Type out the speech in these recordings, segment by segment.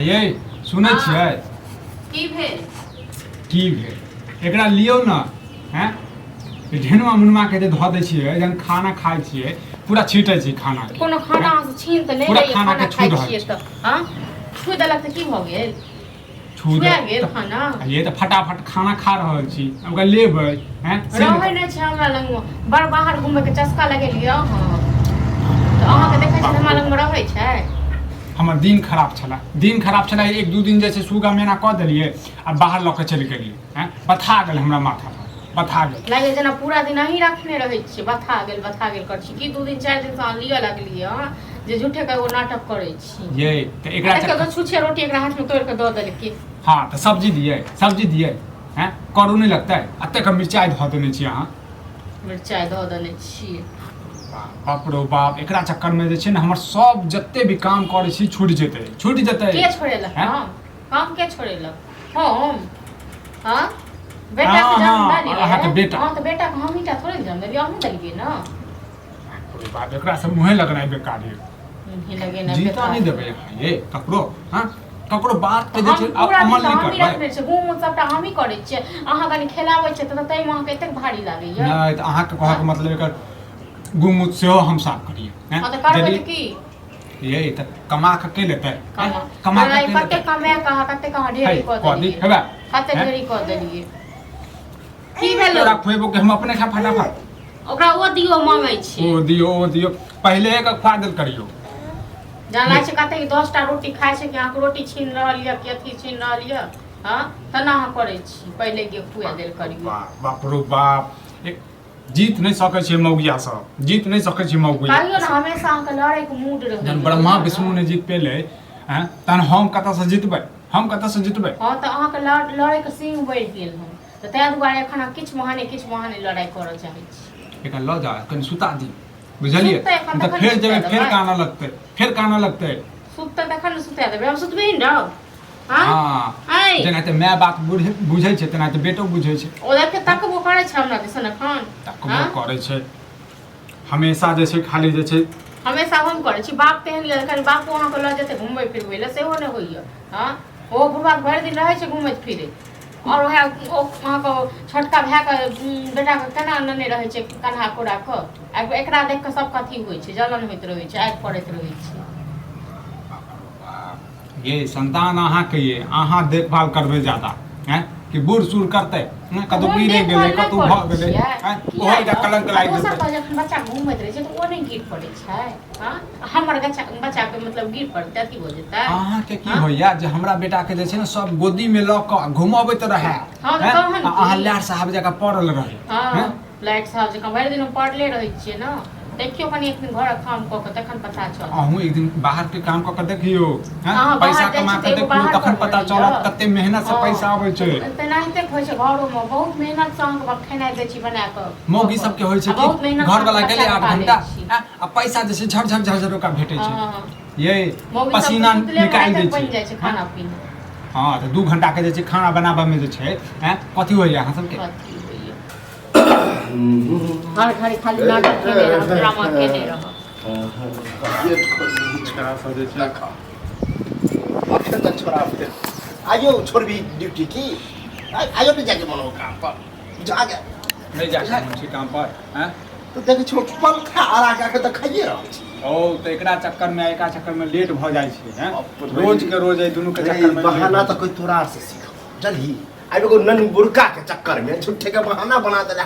ये सुनै छियै? की भेल? की भेल? एकरा लियौ ने। हैं, ढेनुआ मुनुआ के जे धऽ दै छियै, जहन खाना खाइ छियै, पूरा छीटै छी खाना के। कोनो खाना अहाँ से छीन तऽ नहि पूरा लैए। खाना खाना के छू खाइ रहल छियै छै। तऽ हँ, छू देलक तऽ की भऽ गेल? छू छुआ गेल तऽ- खाना। ये तऽ फटाफट खाना खा रहल छी, ओकरा लेबै हैं से रहै नहि। नहि छै हमरा लगमे। बड़ बाहर घूमैके चस्का लगेलियै अहाँ तऽ। अहाँके देखै छी हमरा लगमे रहै छै? हमर दिन खराब छलै, दिन खराब छलै। एक दू दिन जे छै सुगा मेना कऽ देलियै आ बाहर लऽ कऽ चलि गेलियै। हैं, बथा गेल हमरा माथा पर, बथा गेल। लागै जेना पूरा दिन अहीं रखने रहै छियै। बथा गेल, बथा गेल करै छी। की 2 दिन 4 दिनसँ अहाँ लिअ लगलियै हँ जे झूठे के एगो नाटक करै छी? ये तऽ एकरा देखियौ तऽ, छुछे रोटी एकरा हाथमे तोड़ि कऽ दऽ देलकै। हँ, तऽ सब्जी दियै, सब्जी दियै। हैं, करू नहि लगतै? एतेक मिरचाइ धऽ देने छी अहाँ। मिरचाइ दऽ देने छियै। बाप रो बाप, एकरा चक्करमे जे छै ने हमर सब जते भी काम करै छी छूटि जेतै, छूटि जेतै। के छोड़ेलक? हैं? हम काम के छोड़ेलक? हम? हाँ, बेटा के हाँ, जन्म हाँ, देलियै। अहाँके बेटा। हाँ, तऽ बेटा के हमही टा थोड़े ने जन्म देलियै, अहूँ देलियै ने। बाप रे बाप, एकरा से मुँहे लगनाइ बेकार है। मुँहे लगेनाइ जीता बेकार। नहि देबै अहाँ ये ककरो। हाँ, ककरो बात के जे हम छै पूरा दिन अमल तऽ नहि हमही करबै। रखने छियै, गूँह सबटा हमही करै छियै। अहाँ कनि खेलाबै छियै तऽ ताहिमे अहाँके एतेक भारी लागैया। नहि तऽ अहाँके कहऽके मतलब एकर गुमुत सेहो हम साफ करियै हैं? हँ, तऽ करबै। यदि तऽ की ये तऽ कमा कऽ के लेतै हैं? कमा कमा कऽ के कते लेतै? कमा कऽ अहाँ कते कहाँ है, ढेरी कऽ कऽ दी देलियै। हेबे। कते हैं? ढेरी कऽ देलियै? की भेल? तोरा खुएबो के हम अपने खा फटाफट। ओकरा ओ दियौ, मांगै छी। ओ दियौ, ओ दियौ, पहिले एक खुआ देल करियौ। जाना छै कते 10टा रोटी खाइ छै कि अहाँके रोटी छीन रहल यऽ कि अथी छीन रहल यऽ? हँ, तेना अहाँ करै छी। पहिले के खुआ देल करियौ। बाप रो बाप, जीत नहि सकै छै मौगिया सब, जीत नहि सकै छै मौगिया। कहियो ने। हमेशा अहाँके लड़ैके मूड रहै। जहन ब्रह्मा विष्णु नहि जीत पेलै हैं, तहन हम कतऽसँ जीतबै? हम कतऽसँ जीतबै? हँ, तऽ अहाँके लड़ैके सिंह बढ़ि गेल हन, तऽ ताहि दुआरे एखन अहाँ किछु बहाने लड़ाइ करऽ चाहै छी। एकरा लऽ जा, कनि सुता दी, बुझलियै? सुततै एखन तऽ तखन फेर सुता जेबै, फेर देबै। कानऽ लगतै, फेर कानऽ लगतै। सुततै तखन ने सुता देबै। हम सुतबही ने रौ? हँ? हँ। आँय? जेनाहिते माय बाप बुझै छै, तेनाहिते बेटो बुझै छै। ओ देख के तकबो करै छै हमरा दिसन एखन। तकबो हँ? करै छै हमेशा, जे छै खाली जे छै। हमेशा हम करै छी। बाप तेहन यऽ, कनि बापो अहाँके लऽ जेतै घुमबै फिरबै लए, सेहो नहि होइए। हँ, ओ बुढ़बा भरि दिन रहै छै घुमैत फिरैत। आओर उएह ओ अहाँके छोटका भायके बेटाके केना नेने रहै छै कन्हा कोरा कऽ। आ एकरा देख कऽ सबके अथी होइ छै, जलन होइत रहै छै, आगि पड़ैत रहै छै। ये संतान अहाँके ये, अहाँ देखभाल करबै ज्यादा हैं कि बूढ़ सूढ़ करतै हैं? कतौ हम गिरे देखभाल गेलै, नहि कतौ करै भऽ गेलै छियै। हैं, किया ओहो एकटा यौ? कलंक आ लागि दोसर जेतै। पर जखन बच्चा घूमैत रहै छै तऽ ओ नहि गिर पड़ै छै? हँ, हमर बच्चा बच्चाके मतलब गिर पड़तै, अथी भऽ जेतै? अहाँके की हँ? होइया जे हमरा बेटाके जे छै ने सब गोदीमे लऽ कऽ घुमबैत रहए हँ, तऽ हैं? तहन आ अहाँ की? लाट साहब जकाँ पड़ल रहै हँ। हैं? लाइट साहब जकाँ भरि दिन हम पड़ले रहै छियै ने। देखियौ कनि एक दिन घरक काम कऽ कऽ, तखन पता चलत। अहूँ एक दिन बाहर के काम कऽ के देखियौ हैं? अहाँ बाहर पैसा जाइ कमा छी के तऽ एगो देखियौ, बाहर तखन पर पता रहैया। चलत कते मेहनत से पैसा अबै छै। तेनाहिते होइ छै घरोमे। बहुत मेहनत से अहाँके खेनाइ दै छी बना कऽ। मौगी सबके होइ छै आ कि बहुत मेहनत से घर वाला अहाँके गेलै बच्चा 8 पालै घंटा छी। हैं? आ पैसा जे छै झर झर झर झर ओकरा भेटै छै। हँ। ये मौगी सबके पसीना सुतले मे निकालि दै राति तक बनि छै। जाइ छै खाना पीना। हँ, तऽ 2 घंटा के जे छै खाना बनाबऽ मे जे छै हैं, कथी होइया अहाँ सबके? कथी होइया? हर घड़ी खाली नाटक केने रहब, ड्रामा केने रहब। गेट खोल। एकरा सब जे छै अखन तक छोड़ा आइयो छोड़बी ड्यूटी की? आइयो नहीं जाके मनो काम पर जाके? नहि जा सकै छी काम पर हैं। तो देखै छी पंखा आरा के अखन तक खाइए रहल छी। ओ तऽ एकरा चक्कर में लेट भऽ जाइ छै हैं? बाप रे। रोज के रोज एहि दुनू के चक्कर में बहाना तऽ कोई तोरा से सीख जल्दी आइ एगो नन बुरका के चक्कर में झूठे के बहाना बना देला,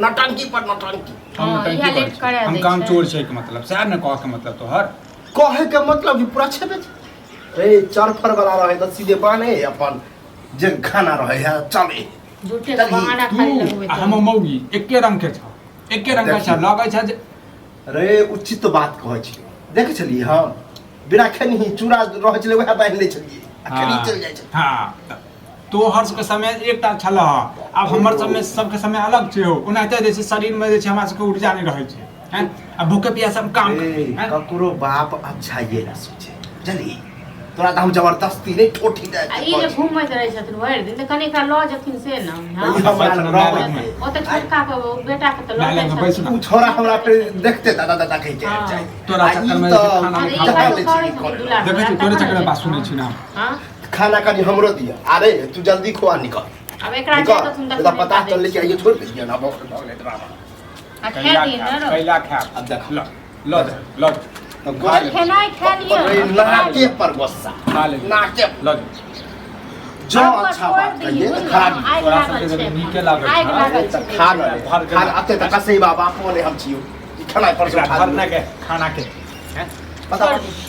नौटंकी पर नौटंकी। हम हँ, नौटंकी इएह करै लेट छी? करा हम दै काम छै। चोर छै के मतलब सएह ने कहऽ के मतलब तोहर? कहे के मतलब कि पूरा छेबे छै रे, चरफर वाला रहे तऽ सीधे बाने अपन जे खाना रहे है चले। झूठे के चलही, बहाना तू खाली लगबैत आ रहै। हमर मौगी एके रंग के छौ, एके रंग के छौ। देखियौ। लगै छै जे रे, उचित बात कहै छी। देखै छलियै हम बिना खेनही चूड़ा रहै छलै, वएह बान्हि लै छलियै आ खेनही चलि जाइ छलियै। हँ, तऽ तोहर सबके समय एकटा छल, आब हमर समय सबके समय अलग छै। हो, ओनाहिते जे छै शरीरमे जे छै हमरा सबके ऊर्जा नहि रहै छै हैं? आ भूखे प्यासे हम काम ए, हैं? ककरो बाप अच्छा ये ना सोचे, बुझली? तोरा तऽ हम जबरदस्ती नहि ठोठी दे आ ई जे घूमैत रहै छथिन भरि दिन तऽ कनि एकरा लऽ जेथिन से ने हँ? हमरा लग रहबै। ओतऽ छोटका के बेटा के तऽ लऽ माय जाइ लग बैस छथिन ना। उ छोरा हमरा फेर देखते दादा दादा कहि के आबि हँ। जाइ। तोरा आ ई चक्कर में तऽ जे खाना आ नहि ई खा जहाँ बात लै करै छी, छथिन करे। दुलार देखै छी दुलार, तोरे तखन चक्कर में ने बात सुनै छी ना। हँ खाना कनि हमरो दिअ अरे तू जल्दी खुआ निकल आब एकरा निकल जे देथुन तऽ तखन पता एकरा चललै कि आइयो छोड़ि देलियै ना भऽ गेलै ड्रामा आ खा कैला दियै ने खायब रौ। कैला खायब अब देख। ल ल दे ल दे तऽ खेनाइ खा लिअ अरे नाके पर गुस्सा खा ले नाके ल दे जो बौआ अच्छा छोड़ि बात दिही, कहिए तऽ बुझलहुँ? खराबी आगि तोरा लागल सबके छै जब नीके लागै आगि छै। लागल तऽ छै खा ले भर खा ले अते तऽ कसै बाबा बापो नहि हम छियौ ई खेनाइ पर से एकरा उठा धर दियौ। ना के खाना के हैं? बताओ छोड़ दिही।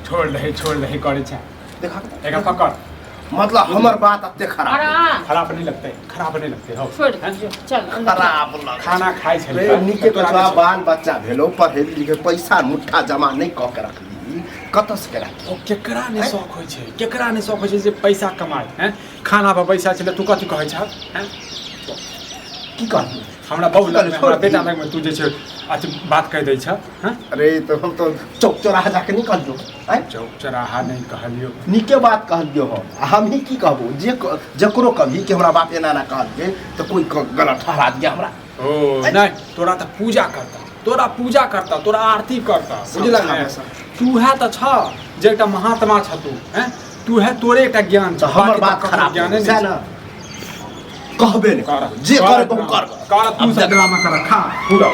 छोड़ दही छोड़ दही करै छै देखा एकरा पकड़ मतलब हमर बात अते खराब अरे आ, खराब नहीं लगते खराब नहीं लगते हो छोड़ दिही, चल अंदर चल। खराब लग खाना खाइ छै रे नीके बचवा बाल बच्चा भेलो पढ़े लिखे पैसा मुट्ठा जमा नहीं कऽ के रखली कतऽ से के राखी ओ केकरा नहि शौक होइ छै केकरा नहि शौक होइ छै जे पैसा कमाए हैं खाना पर पैसा छलै तू कथी कहै छह हैं की कहली हमरा बहु की लगमे कहली, हमरा छोड़ बेटा दी। लगमे तू जे छै अथी बात कहि दै छह हैं अरे तऽ हम तऽ चौक चौराहा जाके नहीं कहलियो आँय चौक चौराहा नहीं कहलियो नीके बात कहलियो हम आ हम ही की कहबो जे जकरो कभी कि हमरा बाप एना एना कहलकै तऽ कोई गलत ठहरा दिया हमरा ओ नहीं तोरा तऽ पूजा करता तोरा पूजा करता तोरा आरती करता बुझलक सब ने सब। तू है तऽ छ जे एकटा महात्मा छ तू हैं तू है तोरे एकटा ज्ञान तऽ छ हमर बाकी तऽ बात ककरो खराब ज्ञाने सएह नहि ने कहबे नहि कर जे कर करे कहू कर कर तू सब ड्रामा कर खा पूरा।